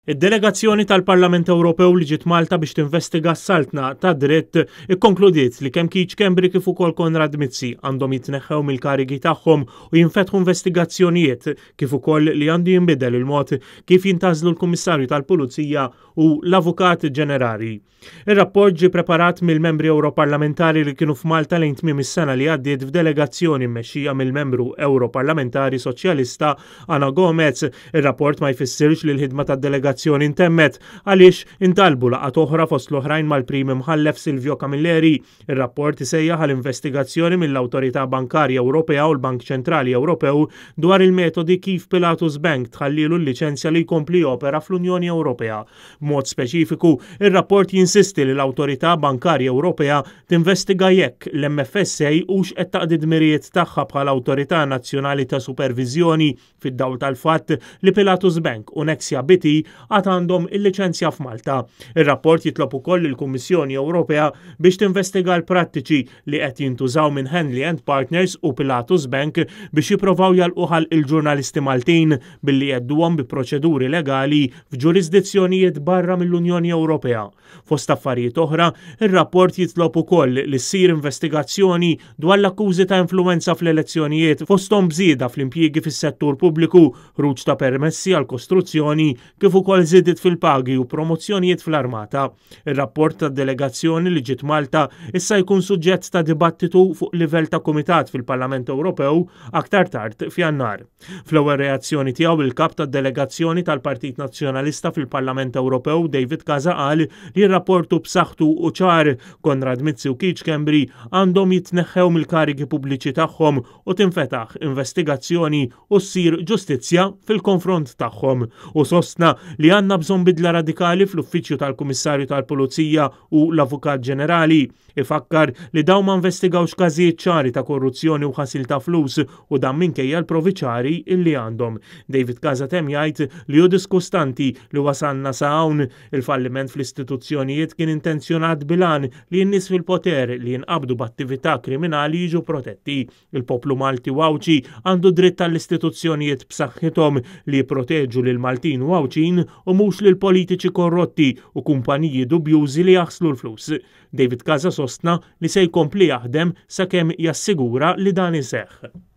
Id-delegazzjoni tal-Parlament Ewropew li ġiet Malta biex tinvestiga s-saltna tad-dritt ikkonkludiet li kemm Keith Schembri kif ukoll Konrad Mizzi għandhom jitneħħew mill-karigi tagħhom u jinfetħu investigazzjonijiet kif ukoll li għandu jinbidel il-mod kif jintgħażlu l-Kummissarju tal-Pulizija u l-Avukat Ġenerali. Ir-rapport ġie preparat mill-membri Ewroparlamentari li kienu f'Malta lejn tmiem is-sena li għaddiet f'delegazzjoni mmexxija mill-membru Ewroparlamentari Soċjalista Ana Gomez. Ir-rapport ma jfissirx li l-ħidma tad-delegazzjoni ntemmet għaliex intalbu laqgħat oħra fost l-oħrajn mal-Prim Imħallef Silvio Camilleri. Ir-rapport isejjaħ għal investigazzjoni mill-Awtorità Bankarja Ewropea u l-Bank Ċentrali Ewropew dwar il-metodi kif Pilatus Bank tħallielu l-liċenzja li jkompli jopera fl-Unjoni Ewropea. B'mod speċifiku, ir-rapport jinsisti li l-Awtorità Bankarja Ewropea tinvestiga jekk l-MFSA hux qed taqdi d-dmirijiet tagħha bħala awtorità nazzjonali ta' superviżjoni fid-dawl tal-fatt li Pilatus Bank u Nexia BT għad għandhom il-liċenzja f'Malta. Ir-rapport jitlob ukoll lill-Kummissjoni Ewropea biex tinvestiga l-prattiċi li qed jintużaw minn Henley and Partners u Pilatus Bank biex jipprovaw jagħlqu ħalq il-ġurnalisti Maltin billi jhedduhom bi proċeduri legali f'ġurisdizzjonijiet barra mill-Unjoni Ewropea. Fost affarijiet oħra, ir-rapport jitlob ukoll li ssir investigazzjoni dwar l-akkużi ta' influwenza fl-elezzjonijiet fosthom b'żieda fl-impjiegi fis-settur pubbliku, ħruġ ta' permessi għall-kostruzzjoni kif ukoll żidiet fil-pagi u promozzjonijiet fl-armata. Ir-rapport tad-delegazzjoni li ġiet Malta issa jkun suġġett ta' dibattitu fuq livell ta' kumitat fil-Parlament Ewropew aktar tard f'Jannar. Fl-ewwel reazzjoni tiegħu il-kap tad-delegazzjoni tal-Partit Nazzjonalista fil-Parlament Ewropew David Casa qal li r-rapport hu b'saħħtu u ċar. Konrad Mizzi u Keith Schembri għandhom jitneħħew mill-karigi pubbliċi tagħhom u tinfetaħ investigazzjoni u ssir ġustizzja fil-konfront tagħhom. Hu sostna li għandna bżonn bidla radikali fl-Uffiċċju tal-Kummissarju tal-Pulizija u l-Avukat Ġenerali. Ifakkar li dawn ma investigawx każijiet ċari ta' korruzzjoni u ħasil ta' flus u dan minkejja l-provi ċari illi għandhom. David Casa temm jgħid li hu diskustanti li wasalna sa hawn. Il-falliment fl-istituzzjonijiet kien intenzjonat bil-għan li n-nies fil-poter li jinqabdu b'attività kriminali jiġu protetti. Il-poplu Malti u Għawdxi għandu dritt għall-istituzzjonijiet b'saħħithom li jipproteġu lil Maltin u Għawdxin u mhux lil politiċi korrotti u kumpaniji dubjużi li jaħslu l-flus. David Casa sostna li se jkompli jaħdem sakemm jassigura li dan iseħħ.